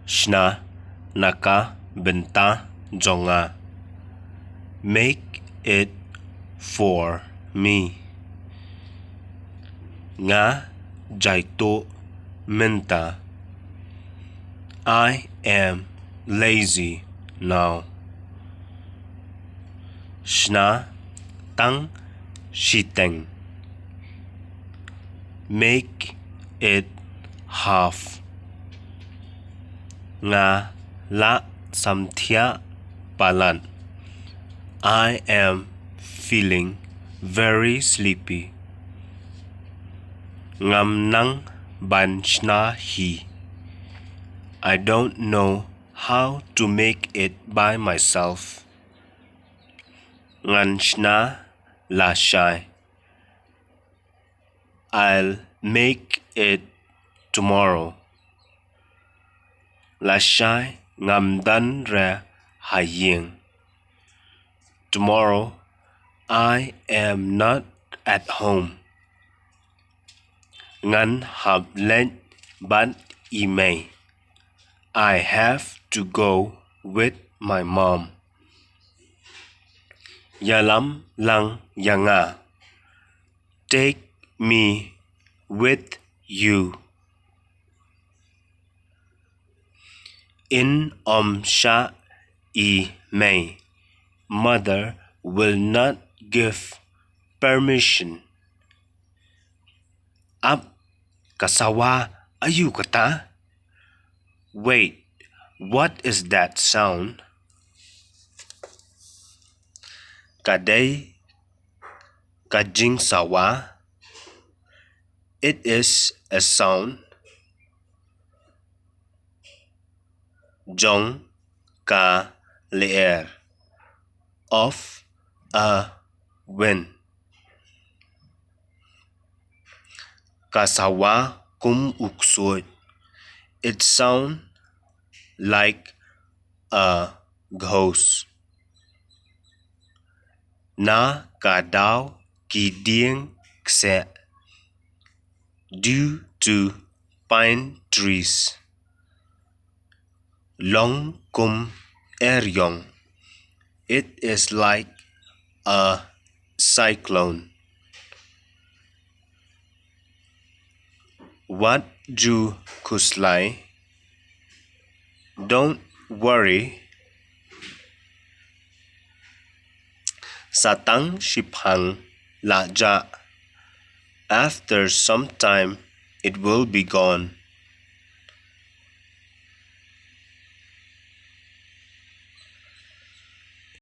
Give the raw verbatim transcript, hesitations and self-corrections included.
Shna na ka bynta jong nga. Make it for me. Nga jaituh mynta. I am lazy now. Shna tang shiteng. Make it half. Nga la samthiah palat. I am feeling very sleepy. Ngam nang ban shna hi. I don't know how to make it by myself. Ngan shna lashai. I'll make it tomorrow. Lashai ngam don re ha ïing. Tomorrow I am not at home. Ngan hap leit bad i mei. I have to go with my mom. Ïalam lang ïa nga. Take me with you. In ym shah i mei. Mother will not give permission. Ap, ka sawa aïu kata? Wait, what is that sound? Ka dei ka jingsawa. It is a sound jong ka lyer of a wind. Ka sawa kum u ksuid. It sound like a ghost. Na ka daw ki dieng kseh. Due to pine trees. Long kum eriong. It is like a cyclone. Wat ju khuslai. Don't worry. Sa tang shiphang la jah. After some time, it will be gone.